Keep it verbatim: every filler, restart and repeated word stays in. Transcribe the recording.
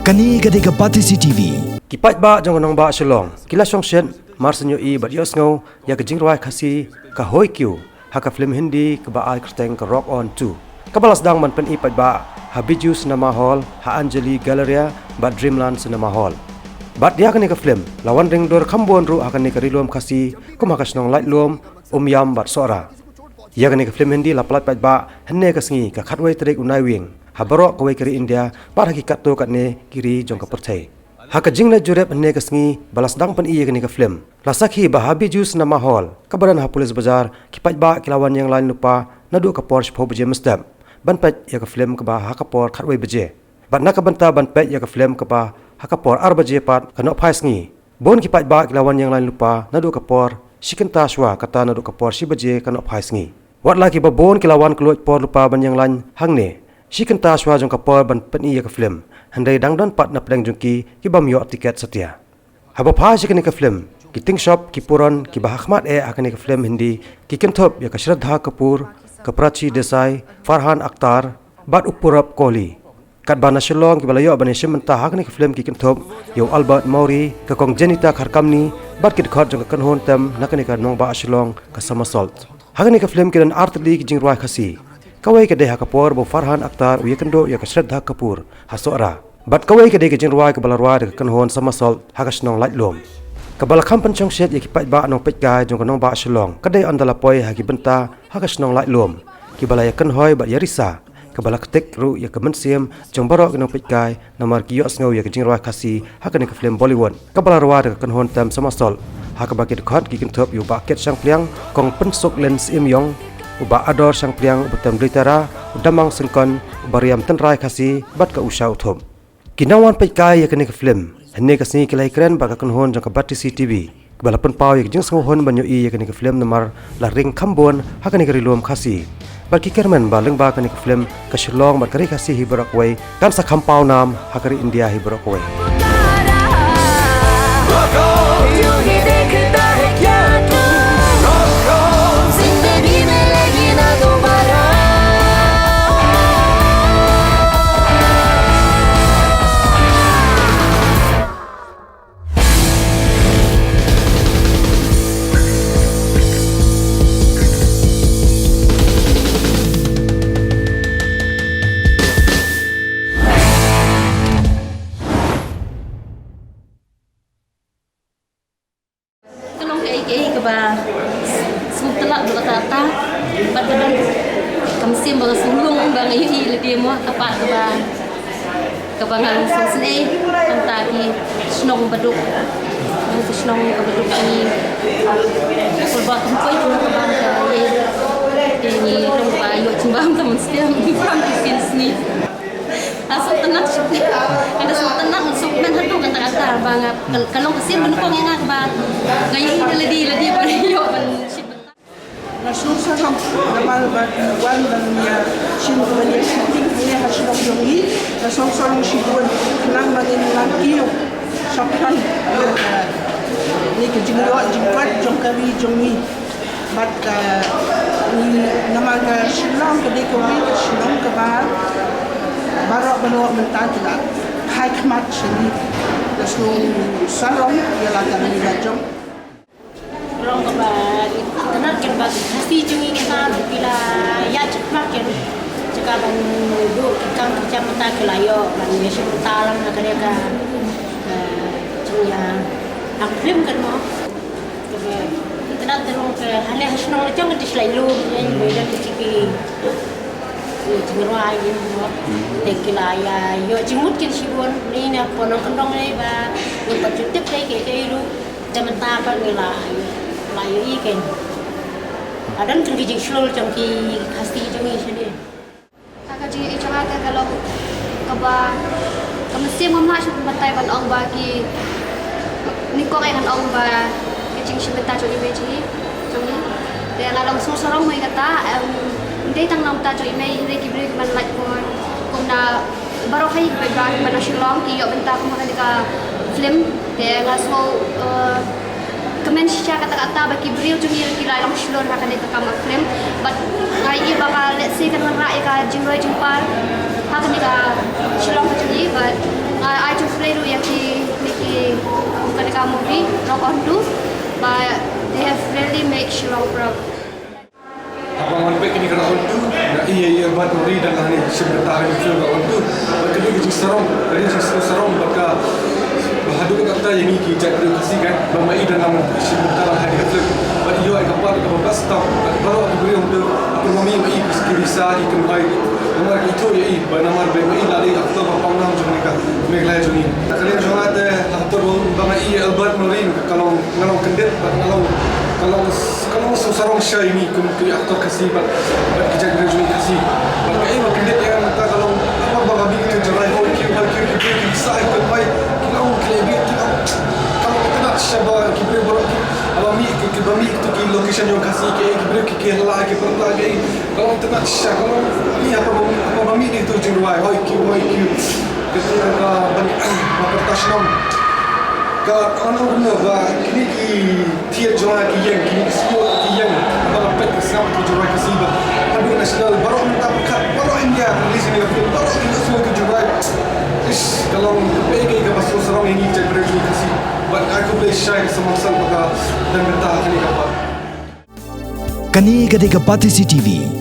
Kane ka dei ka Batesi T V. Ki paidbah jong ka nongbah Shillong ki la shongshit mar shu ïohi bad ïohsngew ïa ka jingrwai Khasi ka Hoi Kiew ha ka film Hindi kaba ai kyrteng ka Rock On two, kaba la sdang ban pyni paidbah ha Bijou Cinema Hall, ha Anjali Galleria bad Dreamland Cinema Hall. Bad ïa kane ka film la wan ring dur kham bun ruh ha kane ka ri lum Khasi, kum ha ka shnong Laitlum, Umiam bad Sohra. Ïa kane ka film Hindi la pyllait paidbah hynne ka sngi, ka khatwei tarik u Naiwieng, ha baroh kawei ka ri India bad ha ki katto katne ki ri jong ka pyrthei. Ha ka jingleit jurip hynne ka sngi ba la sdang pyni ïa kane ka film, la sakhi ba ha Bijou Cinema Hall kaba don ha Police Bazar, ki paidbah ki la wan ïeng lain lypa naduh ka por shiphew baje mynstep ban peit ïa ka film kaba ha ka por khatwei baje. Bad na ka bynta ban peit ïa ka film kaba ha ka por ar baje pat ka nohphai sngi, bun ki paidbah ki la wan ïeng lain lypa naduh ka por shi kynta shuwa, kata naduh ka por shi baje ka nohphai sngi. Wat la kiba bun ki la wan kylluid por lypa ban ïeng lain hangne shi kynta shuwa jong ka por ban pyni ïa ka film, hynrei dang don pat na pdeng jong ki ki bym ïoh tiket satia. Haba phai sha kane ka film, ki ting shop, ki puron kiba ha khmat eh ha kane ka film Hindi ki kynthup ïa ka Shraddha Kapoor, ka Prachi Desai, Farhan Akhtar bad u Purab Kohli. Katba na Shillong kiba la ïoh ban ïashim bynta ha kane ka film ki kynthup ïa u Albert Moury, ka Kong Janita Kharkamni bad ki dkhot jong ka kynhun tem na kane ka nongbah Shillong, ka Somersault. Ha kane ka film ki don ar tylli ki jingrwai Khasi. Kawei ka dei ha ka por ba u Farhan Akhtar u ïakynduh ïa ka Shraddha Kapoor ha Sohra. Bad kawei ka dei ka jingrwai kaba la rwai da ka kynhun Somersault ha ka shnong Laitlum. Kaba la kham pynshongshit ïa ki paidbah nongpeitkai jong ka nongbah Shillong ka dei ynda la poi ha ki bynta ha ka shnong Laitlum, kiba la ïakynhoi bad ïarisa, kaba la ktik ruh ïa ka mynsiem jong baroh ki nongpeitkai namar ki ïohsngew ïa ka jingrwai Khasi ha kane ka film Bollywood kaba la rwai da ka kynhun tem Somersault, ha kaba ki dkhot ki kynthup ïa u Bah Kit Shangpliang, Kong Pynsuklen Syiemiong, u Bah Ador Shangpliang, u Bah Tem Dlitara, u Damang Syngkon, u Bah Riam Tynrai Khasi bad ka Usha Uthup. Ki nongwan peitkai ïa kane ka film hynne ka sngi ki la ïakren bad ka kynhun jong ka Batesi T V, kiba la pynpaw ïa ka jingsngewhun ban ïohi ïa kane ka film namar la ring kham bun ha kane ka ri lum Khasi. Bad ki kyrmen ba lyngba kane ka film ka Shillong bad ka ri Khasi hi baroh kawei kan sa kham paw nam ha ka ri India hi baroh kawei. Ka long kaei kaei kaba sngewtynnat bad kata kata, bad ka don ka mynsiem ba nga sngewlung ba nga ïohi lade mo, kaba, kaba, kaba nga long sngewsynei. Kumta ki shnong ba duk, ki shnong kaba duk ki, ah, kulba kum poi kum kaba ka ïa, te ngi long ba ïoh jingbam ta mynsiem, bam ki sien sni. Nga sngewtynnat, nga sngewtynnat, nga sngewtynnat haduh katta katta ba nga, ka, ka long ka sien ba nyngkong ïa nga ba nga ïohi da lade, lade ba ïoh ban shim bynta. Nga sngewsarong namar ba ki wan ban ïa shim, ban ïa shooting hangne ha shnong jong ngi. Nga sngewsarong shibun khnang ba ngin nang kiew shaphang ïa kane ka jingïoh jingkyrpad jong ka ri jong ngi. Bad, eh, ngi, namar ka Shillong ka dei kawei ka shnong kaba baroh baroh mynta ki la phai khmat sha ngi. Nga sngewsarong ïa la ka ri la jong. Long kaba itynnat ken ba ki Khasi jong ngi kita ki la ïa jingkyrpad ken jaka ban duh ki kam ki jam mynta ki la ïoh ban ïa shim bynta lang ha kane ka, eh, jingïa acting ken mo. Kaba itynnat te long ka hangne ha shnong la jong ka dei shlei lum, ïa, ïa, ïa, ki, ki, ki jingrwai, ïa, ïa. Te ki la ïa, ïa, jingmut kin shibun, ni na pon nongkyndong ni ba, ni ba ju tip dei ki, ki ruh, te mynta ba ngi la, la ïa, ïa, ken. Adan kin ki jingshlur jong ki Khasi jong ngi shane. Ka jingïohi jong nga ka long kaba, ka mynsiem ngam lah shuh ban batai ban ong ba ki nyngkong eh ngan ong ba ka jingshim bynta jong i mei jong ngi, jong ngi. Te nga long sngewsarong mo ïa kata, em, ym dei tang na bynta jong i mei, hynrei ki briew kiban lait por kumno baroh hi kiba, kiba na Shillong ki ïoh bynta kum ha kane ka film. Te nga sngew, eh, kmen shisha katta katta ba ki briew jong ngi ki la long shlur ha kane ka kam film. Bad nga ïohi ba ka lehse kan wanrah ïa ka jingroi jingpar ha kane ka Shillong ka jong ngi, bad nga ai Movie Rock On two, but they have really made Shillong proud. Haba nga wan peit kane ka Rock On two, nga ïohi ïa i Albert Murry dang hangne shim bynta ha kane ka film Rock On two. Bad ka dei ka jingsarong, ka dei ka jingsarong bad ka, ba haduh katta ïa ngi ki jait briew Khasi kan, ba ma i dang nang shim bynta ha kane ka film. Bad i ïoh ïa ka part kaba best tam, bad baroh ki briew hangto ki pynmih ma i, ki risa, ki kynhoi. Namar ki ithuh ïa i, ba namar ba ma i la dei actor ba pawnam jong kane ka Meghalaya jong ngi. Ka liang jong nga te, actor ba, ba nga ïohi ïa Albert Murry, ka long, nga long kyndit bad nga long, ka long, ka long sngewsarong shai ïa ngi kum ki actor Khasi bad, bad ki jait briew jong ngi Khasi. Bad kaei ba kyndit ïa nga mynta ka long, haba ba nga mih ki jingrwai Hoi Kiew, Hoi Kiew, ki briew ki risa, ki kynhoi, ki long, ki leh bit, ki long, ka long itynnad shai ba ki briew baroh ki, haba mih ki, kiba mih ki location jong Khasi, ki, ki briew ki, ki la, ki pyrta, ki, ka long itynnad shai, ka long, ni haba ba, haba ba mih ki tu jingrwai Hoi Kiew, Hoi Kiew. Kata ka ban, ba pyrta shnong. Ka ong kumno ba kine ki thied jong nga ki ïeng, kine ki studio ki ïeng. Ba la peit ka sngap ki jingrwai Khasi ba haduh national, baroh mynta pyrkhat, baroh India release ïa ka film, baroh ki studio ki jingrwai. Ish, ka long kaei kaei kaba sngewsarong ïa ngi ki jait briew jong ngi Khasi. Bad ai khublei shai ka Samar Seng ba ka don bynta ha kane ka part. Kane ka dei ka Batesi TV.